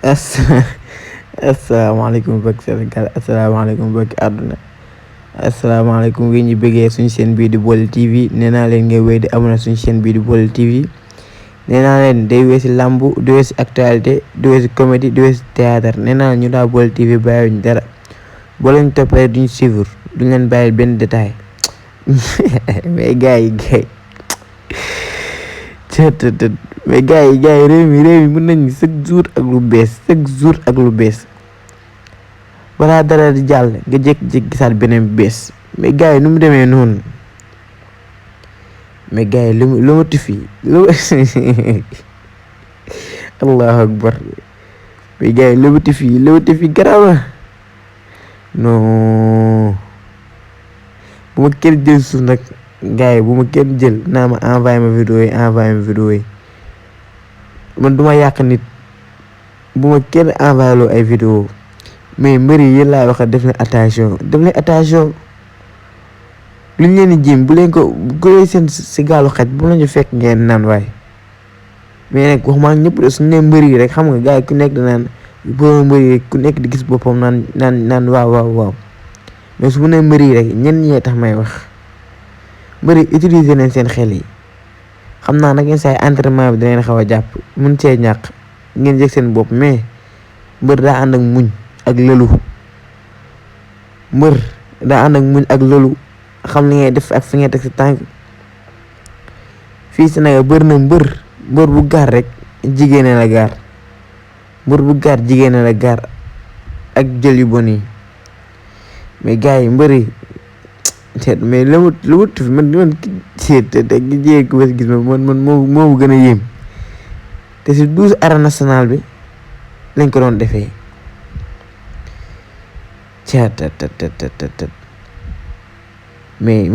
as asalaamaaleykum bëgg Sénégal asalaamaaleykum bëgg àdduna asalaamaaleykum wi ñu bëggee suñu chaîne bii di Baol TV nee naa leen ngay wéy di abonné suñu chaîne bii di Baol TV nee naa leen day weesi lamb di weesi actualité di weesi comédie di weesi théâtre nee naa ñu daa Baol TV bàyyiwuñ dara boo leen toppee duñ suivre duñ leen bàyyil benn détail mais gars yi mais gars yi réew mi mën nañ chaque jour ak lu bees balaa dara di jàll nga jékki-jékki gisaat beneen bees mais gars yi nu mu demee noonu mais gars yi lu ma tufi allahu akbar mais gars yi lu ma tufi garaaw la non bu ma kenn jël suuf nag gars yi bu ma kenn jël naa ma envoyé ma vidéo yi man duma yàq nit bu ma kenn envoyé loo ay vidéo mais mbëri yi laa wax def leen attention luñ leen di jéem bu leen ko gëlee seen si gaalu xaj bu lañu fekk ngeen naan waay mais nag waxuma ñëpp de suñu ne mbëri yi rek xam nga gars yi ku nekk danaan boo mbëri rek ku nekk di gis boppam naan waaw mais su mu ne mbëri yi rek ñenn ñee tax may wax mbëri utiliser nañ seen xel yi xam naa nag yenn saa yi entraînement bi dinañ xaw a jàpp mun cee ñàkk ngeen yëg seen bopp mais mbër daa ànd ak muñ ak lëlu xam li ngay def ak fi ngay teg si tànk fii Sénégal bër na mbër bu gaar rek jigéene la gaar mbër bu gaar jigéene la gaar ak jël yu bon yi mais gars yi mbëri mais lu mu tufi man seet te jigéen ku bés gis man moo gën a yéem te si 12 arène nationale bi lañ ko doon defee mais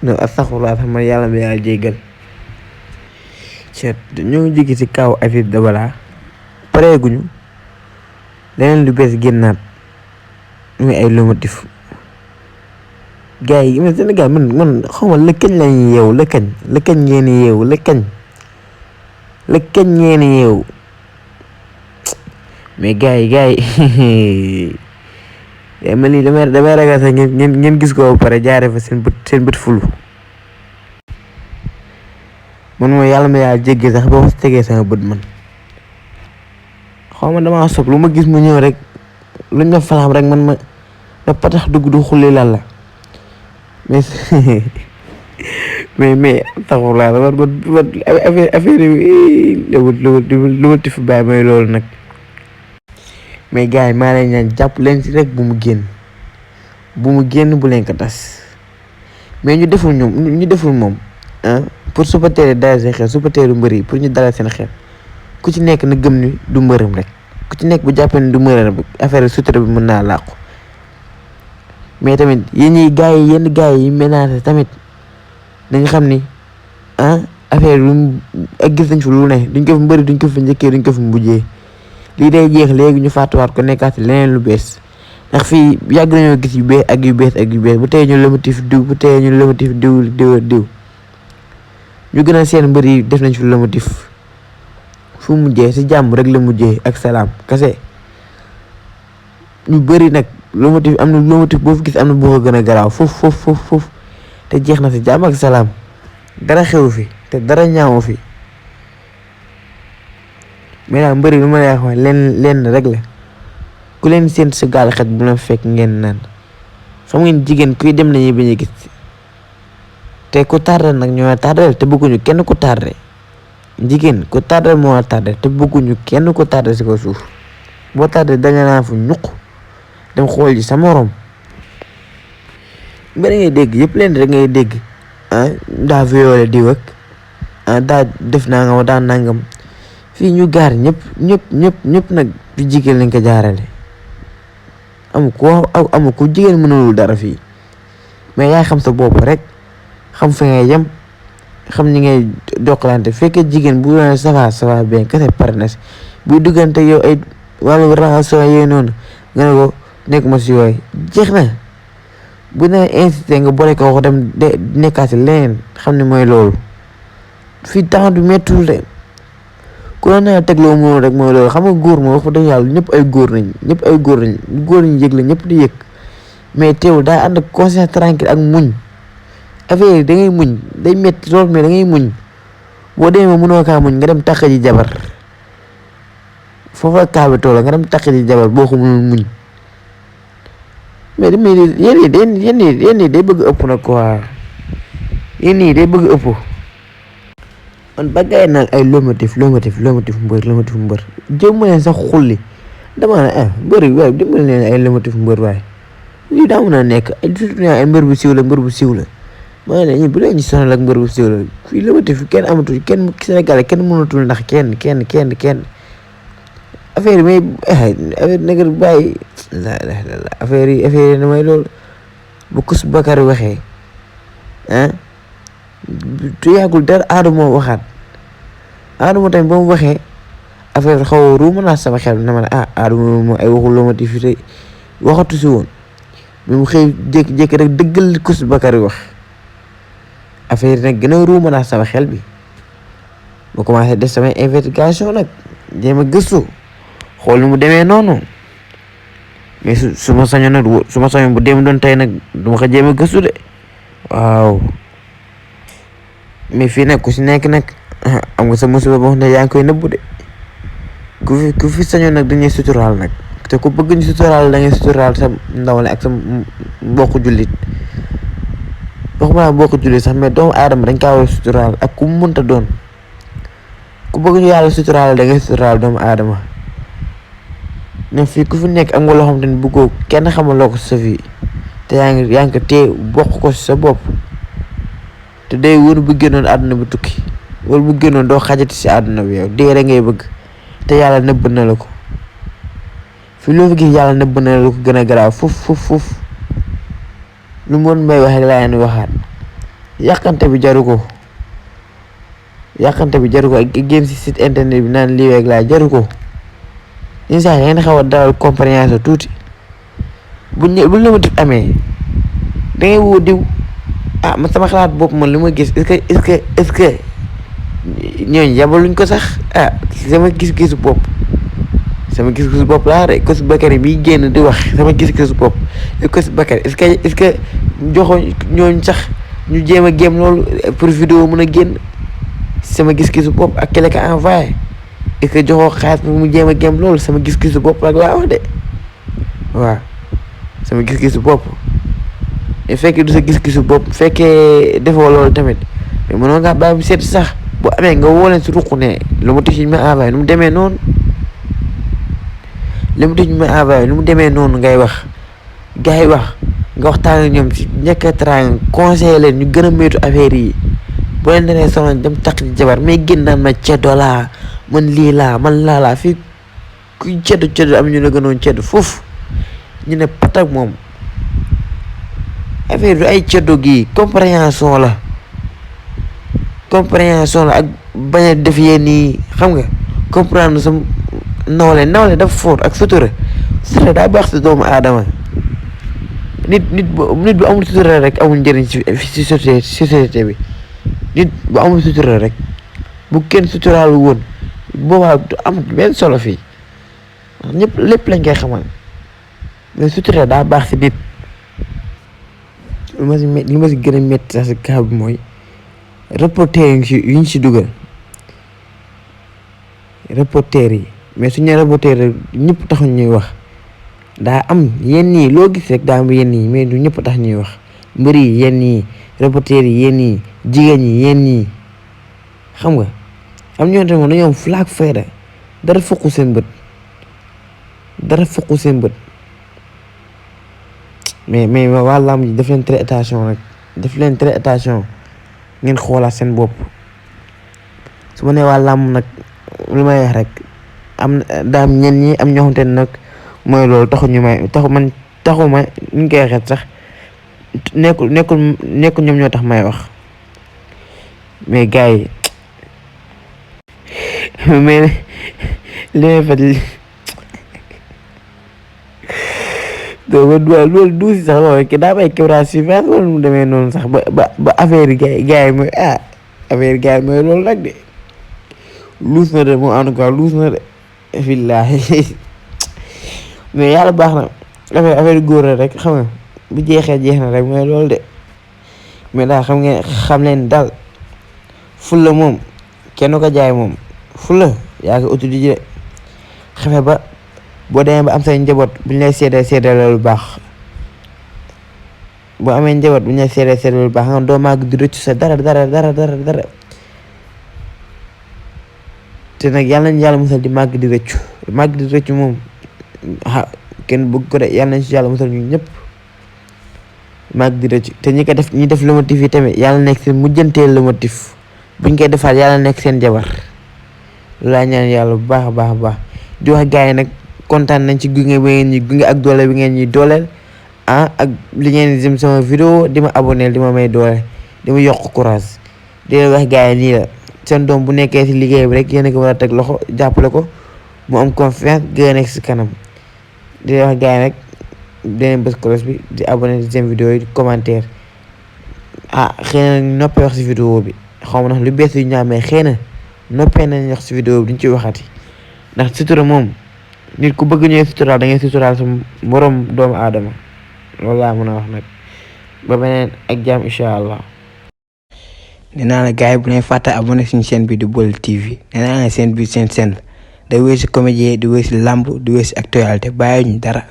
non astaxfirullah sax man yàlla mi yàlla jéggal ñoo ngi jóge ci kaw Aziz Dabala pareeguñu leneen lu bees génnaat muy ay lomotif gars yi mais Sénégal man xawma la kañ lañuy yeewu la kañ ngeen yeewu la kañ ngeen yeewu mais gars yi man lii damay ragal sax ngeen gis ko ba pare jaare fa seen bët fulu man mooy yàlla ma yàlla jéggee sax ba ma tegee sama bët man xaw ma damaa sob lu ma gis mu ñëw rek lu ñu falaam rek man ma patax dugg du xulli lan la mais taxulaa la man affaire yi lu ma tif bàyyi mooy loolu nag mais gars yi maa leen ñaan jàpp leen si rek bu mu génn bu leen ko tas mais ñu deful moom pour supporter dalal seen xel supporteru mbër yi pour ñu dalal seen xel ku ci nekk na gëm ni du mbërëm rek ku ci nekk bu jàppee ni du mbërëm rek affaire sutura bi mën naa làqu mais tamit yenn gars yi menacé tamit dañ xam ni affaire lu ak gis nañ fi lu ne duñ ko fi mbëri duñ ko fi njëkkee duñ ko fi mujjee lii day jeex léegi ñu fàttuwaat ko nekkaat leneen lu bees ndax fii yàgg nañoo gis yu bees bu tey ñu lomotif diw diw ñu gën a seen mbër yi def nañ fi lomotif fu mujjee si jàmm rek la mujjee ak salaam kase ñu bëri nag lomotif am na lomotif boo fi gis am na boo ko gën a garaaw foofu te jeex na si jàmm ak salaam dara xew fi te dara ñaawu fi mais daal mbëri lu ma lay wax lenn rek la ku leen seen si gaal xet bu la fekk ngeen naan xam ngeen jigéen kuy dem nañuy bañ a gis te ku tardé nag ñoo tardé te bëgguñu kenn ku tardé jigéen ku tardé moo tardé te bëgguñu kenn ku tardé si ko suuf boo tardé danga naa fu ñuq dem xool ji sa morom mbëri ngay dégg yëpp leen rek ngay dégg daa violé di wëkk daa def nangam daa nangam fii ñu gaar ñëpp nag fi jigéen lañ ko jaarale amu ko jigéen mënulul dara fii mais yaa xam sa bopp rek xam fi ngay yem xam ñi ngay jokkalante fekkee jigéen bu doon ça va bien kese pare na si buy duggante yow ay wàllu relation yooyu noonu nga ne ko nekk ma si yooyu jeex na bu ne incité nga boole ko wax dem de nekkaat si leneen xam ne mooy loolu fii temps du mettul de ku la naa tegloo moom rek mooy loolu xam nga góor moo wax fa dëgg yàlla ñëpp ay góor nañ góor ñi yëg la ñëpp di yëg mais teewul daa ànd ak conscience tranquille ak muñ affaire yi da ngay muñ day métti lool mais da ngay muñ boo demee mënoo kaa muñ nga dem takk ji jabar foofu la kaa bi toll nga dem takk ji jabar boo ko mënul muñ mais yéen yi day bëgg ëpp nag quoi yéen yi day bëgg ëpp man ba gaay naan ay lomotif mbër jëm ma leen sax xulli dama ne mbër yi waaye dimbali leen ay lomotif mbër waaye lii daa mën a nekk ay mbër bu siiw la maa ne ñun bu leen ñu sonal ak mbër bu siiw la fii lomotif kenn amatul kenn Sénégal kenn mënatul ndax kenn affaire yi may affaire nag bàyyi affaire yi na may loolu bu kus Bakar waxee tu yàggul dara Adama waxaat Adama tamit ba mu waxee affaire xaw a ruuma naa sama xel na ma ne Adama moom ay waxul lomotif yi waxatu si woon mais mu xëy jékki-jékki rek dëggal kus Bakar wax affaire yi nag gën a ruuma naa sama xel bi ma commencé def samay investigation nag jéem a gëstu xool nu mu demee noonu mais su ma sañoon bu dem doon tey nag du ma ko jéem a gëstu de waaw mais fii nag ku si nekk nag am nga sa musiba boo xam ne yaa ngi koy nëbbu de ku fi sañoon nag dañuy suturaal nag te ku bëgg ñu suturaal da ngay suturaal sa ndawle ak sa mbokku jullit waxuma mbokku jullit sax mais doomu aadama dañ kaa war a suturaal ak ku mu mënta doon ku bëgg ñu yàlla suturaal da ngay suturaal doomu aadama ñoom fii ku fi nekk am nga loo xam te ne bëggoo kenn xamaloo ko sa vie te yaa ngi ko téye bokk ko si sa bopp te day wóor bu génnoon àdduna bu tukki wala bu génnoon doo xajati si àdduna bi yow dee rek ngay bëgg te yàlla nëbb na la ko fi loo fi gis yàlla nëbb na la ko gën a garaaw fuf lu mu woon may waxee laa leen waxaat yàqante bi jaru ko ak génn si site internet bi naan lii rek laa jaru ko yenn saa yi ngeen xaw a dalal compréhension tuuti bu lomotif amee da ngay woo diw man sama xalaat bopp man li ma gis est-ce que ñooñu yabaluñ ko sax sama gis-gisu bopp laa rek Koss Bakary bi génn di wax sama gis-gisu bopp Koss Bakary est-ce que joxo ñooñu sax ñu jéem a géem loolu pour vidéo mën a génn sama gis-gisu bopp ak kele ka envoyé est-ce que joxoo xaalis pour mu jéem a géem loolu sama gis-gisu bopp rek laa wax de waaw sama gis-gisu bopp fekkee du sa gis-gisu bopp fekkee defoo loolu tamit mais mënoo ngaa bàyyi bu seet sax bu amee nga woo leen si ruq ne lu mu tëj ma envoyé nu mu demee noonu ngay wax gars yi wax nga waxtaan ak ñoom si njëkk a teraanga conseiller leen ñu gën a moytu affaire yi boo leen daree sonal dem takk ci jabar mais génn naan ma ceddo laa man lii laa man laa fii kuy ceddo am ñu la gënoon ceddo foofu ñu ne patak moom affaire du ay ceddo gi compréhension la ak bañ a def yéen nii xam nga comprendre sa nawle dafa fort ak sutura daa baax si doomu aadama nit bu amul sutura rek amul njëriñ si société bi nit bu amul sutura rek bu kenn suturaal woon boobaa du am benn solo fii ñëpp lépp lañ koy xamal mais sutura daa baax si nit li ma si gën a métti sax si cas bi mooy reporter yu ñu si dugal reporter yi mais suñu reporter rek ñëpp taxuñ ñuy wax daa am yenn yi loo gis rek daa am yenn yi mais du ñëpp tax ñuy wax mbër yi yenn yi reporter yi yenn yi jigéen ñi yenn yi xam nga am ñoo xam ne dañoo am flag fayda dara fokku seen bët mais waa làmb ji def leen très attention ngeen xoolaat seen bopp su ma nee waa làmb nag li may wax rek am daam ñenn ñi am ñoo xamante ne nag mooy loolu taxuma ñu koy waxee sax nekkul ñoom ñoo tax may wax mais gars yi mais li may fàttali loolu duusi sax loolu daa may kéwraat suivant wala mu demee noonu sax ba affaire yi gars yi mooy affaire yi gars yi mooy loolu nag de luus na de moom en tout cas luus na de billaahi mais yàlla baax na affaire góor la rek xam nga bu jeexee jeex na rek mooy loolu de mais daal xam leen daal fulla moom kenn ko jaay moom fulla yaa ko utilisé xefe ba boo demee ba am say njaboot buñ lay seedee lu baax boo amee njaboot buñ lay seedee lu baax nga doo màgg di rëccu sa dara te nag yàlla nañ yàlla musal di màgg di rëccu moom kenn bëgg ko de yàlla nañ si yàlla musal ñu ñëpp màgg di rëccu te ñi def lomotif yi tamit yàlla nekk seen mujjanteel lomotif buñ koy defaat yàlla nekk seen jabar loolu laa ñaan yàlla bu baax a baax di wax gars yi nag kontaan nañ ci gunge bi ngeen ñi gunge ak doole bi ngeen ñuy dooleel ak li ngeen di jëm sama vidéo di ma abonné di ma may doole di ma yokk courage di wax gars yi nii la seen doom bu nekkee si liggéey bi rek yéen a ko war a teg loxo jàppale ko mu am confiance gën a nekk si kanam di wax gars yi nag deneen bës cloche bi di abonné di seen vidéo yi di commentaire xëy na noppee wax si vidéo bi xaw ma ndax lu bees yu ñu amee xëy na noppee nañ wax si vidéo bi duñ ci waxati ndax sutura moom nit ku bëgg ñëw suturaal da ngay suturaal sa morom doomu aadama loolu laa mën a wax nag ba beneen ak jàmm incha allah. nee naa la gars yi bu leen fàtte abonné suñu chaîne bi di Baol TV nee naa la seen bi seen day wéy si comédie di wéy si lamb di wéy si actualité bàyyi ñu dara.